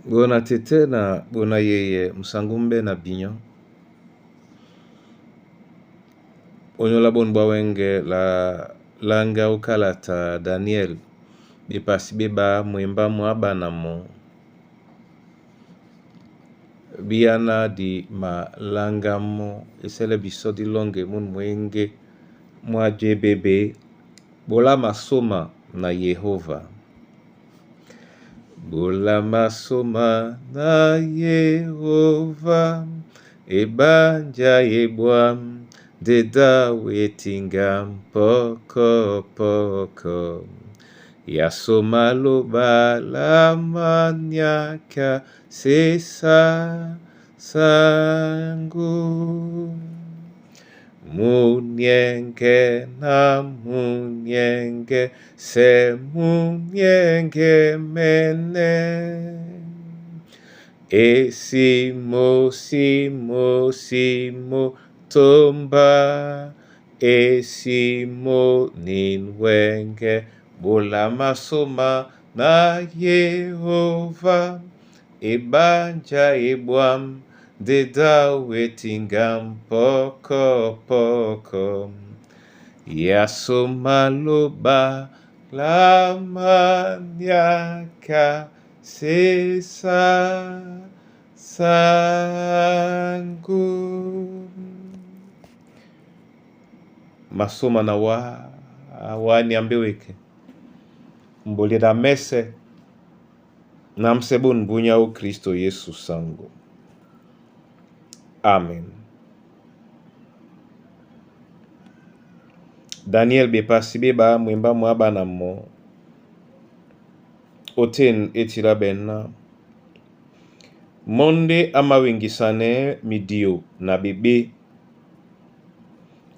Bona tete na bona yeye musangu mbe na binyo. Onyola bonu bwa wenge la langa ukalata Daniel bepasi beba mwemba mwa bana mo. Biyana di malanga mo esele biso dilonge munu mwenge mwa jebebe bola masoma na Yehova. Bola masoma na Yehova ebanja ebwa ndeda wetinga poko poko yasoma loba la maniaka sesa sangu Munyenge na munyenge se munyenge mene Esimo simo simo tomba esimo ninwenge bola masoma na Yehova ebanja ebwam ndeda wetingam poko poko yasoma loba la maniaka sesa sangu masoma na wa wani ambeweke mbolera mese na msebo mbunya o Kristo Yesu sango. Amen. Daniel bepasi beba mwemba mwa bana mo oten etila bena monde amawengisane midio na bebe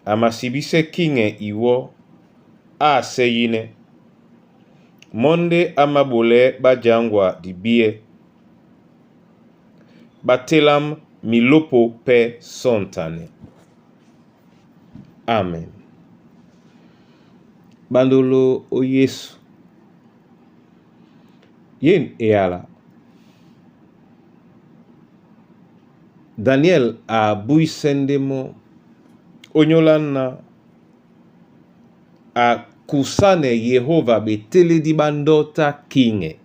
amasibise kinge iwo aseyine monde amabole bajangwa dibie batelam milopo pe sontane. Amen. Bandolo o Yesu yen eyala Daniel abuisendemo onyola na akusane Yehova beteledi bandota kinge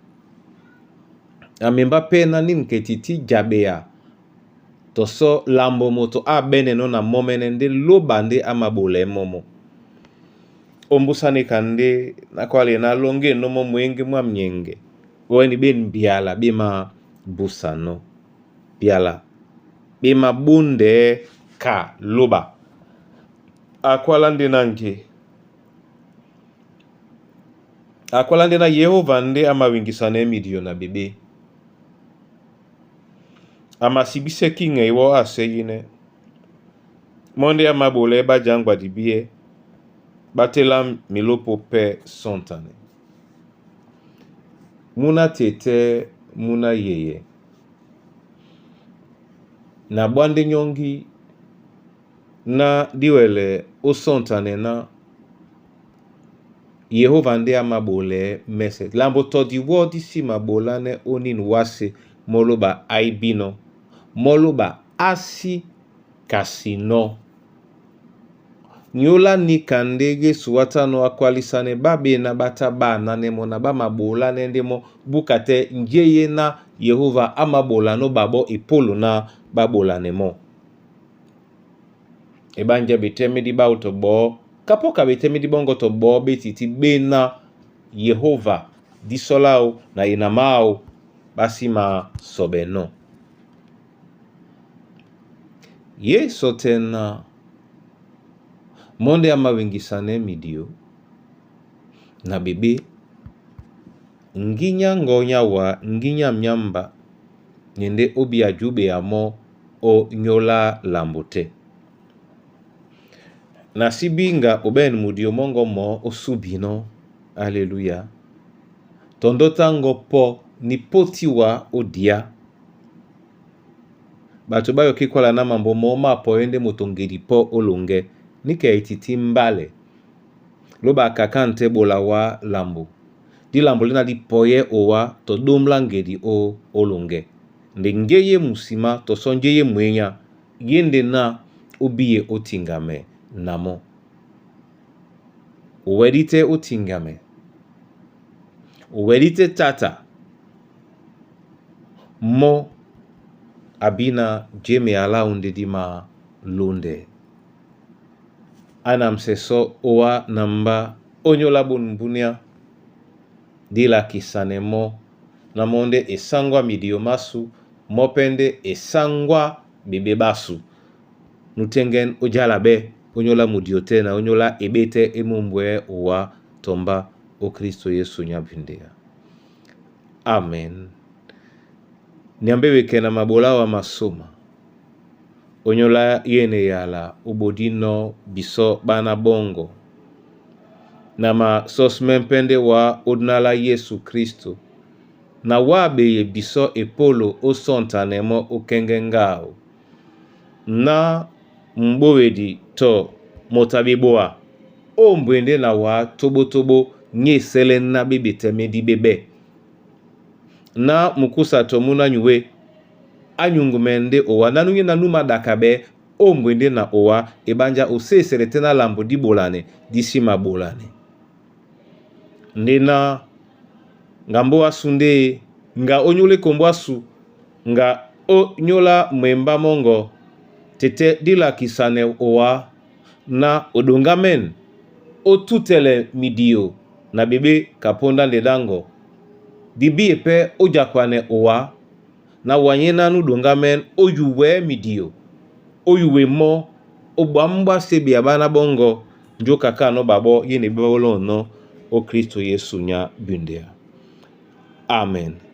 amemba pe na nini ketiti jabea toso lambo moto abene no na momene nde loba nde amabole momo ombusani kande nakwale na longe nomo mwenge mwa mnyenge weni ben biala bema busano biala bema bunde ka loba akwala nde na nge akwala nde na Yehova nde amawingisana emidio na bebe amasibise kinge iwo aseyine monde amabole bajangwa dibie batela milopo pe sontane muna tete muna yeye na bwande nyongi na diwele osontane na Yehova nde amabole mese lambo todi wo disi mabolane onin wase moloba aibino moloba asi kasino nyola nika nde Yesu watano akwalisane babe na bata bana nemo na bamabola nendemo buka te njeye na Yehova amabola no babo epolo na babola nemo ebanja betemedi bauto bo kapoka betemedi bongo to bo betiti bena Yehova disolao na inamao basima sobeno ye sotena monde amawengisane midio na bebe nginya ngonya wa nginya myamba nyende obi ajube amo o nyola lambote na sibinga oben mudio mongo mo osubino aleluya tondo tango po ni potiwa odia bato bayoki kola na mambo mo mapo ende motongeli po olonge nika etiti mbale loba kaka nte bola wa lambo Dilambo lina di pɔyɛ owa to domla ngedi o olonge. Nde nge ye musima to so nge ye mwenya yende na obiye otingame na mo. Owedite otingame. Owedite tata mo abina jeme ala unde di ma lunde. Ana mseso owa namba onyola bonumbunia dilakisane mo na monde esangwa midio masu mopende esangwa bebe basu nutengen ojala be onyola mudio te na onyola ebete emumbwe owa tomba o Kristo Yesu nyabindea. Amen. Nyambe weke na mabola wa masoma. Onyola yene yala obodino biso bana bongo. Na ma sosmempende wa odnala Yesu Kristo. Na wa beye biso epolo osontanemo okenge ngao. Na mbowedi to motabiboa. O mbwende na wa tobotobo nye sele na bebe temedi bebe. Na mukusa tomuna nyuwe anyungumende owa nanunye nanuma dakabe o mbwende na owa ebanja osesele tena lambo di bolane disi mabolane. Ndena ngambo asunde nga onyole kombo asu nga onyola mwemba mongo tete dilakisane owa na odongamen otutele midio na bebe kaponda ndedango dibi epe ojakwane owa na wanye nanu dongamen oyuwe midio oyuwe mo ogbamba sebi abana bongo njoka kano babo yene bolo no o Kristo Yesu nya bindea. Amen.